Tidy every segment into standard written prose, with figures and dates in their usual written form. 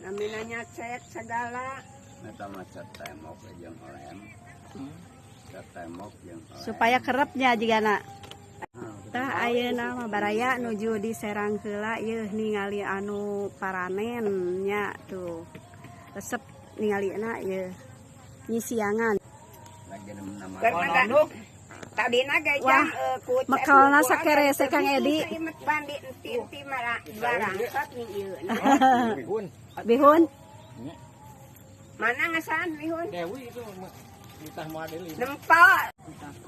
Namina cat segala. Eta mah cat tembok jeung lem. Cat tembok jeung lem. Supaya kerepnya jigana. Tah ayeuna mah baraya nuju di Serang heula yeuh ningali anu paranen nya tuh. Resep ningalina yeuh. Nyisiangan. Lagi nama. Karena tadina ge Wah, jam ku mekalna sakerese Kang Edi. Bandi enti-enti marah barangsat ning ieu. Bihun. Bihun. Mana ngasaan bihun? Dewi itu ditah model ini. Nempo.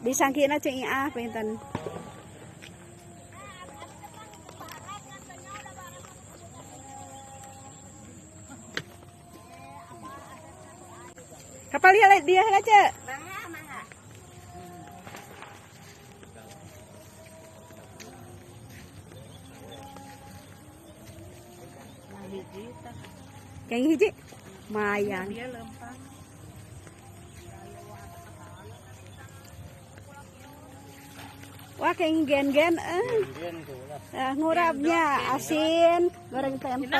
Disangkina cing ah pinten. Kapal dia dia heula ce. Mangga, mangga. Keng hiji. Mayang. Wah, keng gen-gen eh. Ngurapnya asin, goreng tempe.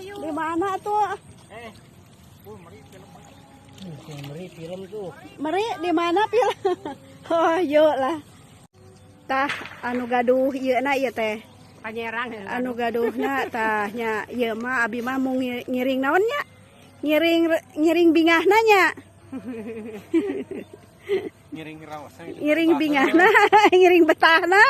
Di mana tuh? Meri film tuh. Meri di mana pil? Oh, yuk lah. Tah anu gaduh ieu na ieu teh. Panyerang. Anu gaduhna tah nya ieu mah abi mah mau ngiring naon nya? Ngiring ngiring bingahna nya. Ngiring raos. Ngiring bingahna, ngiring betahna.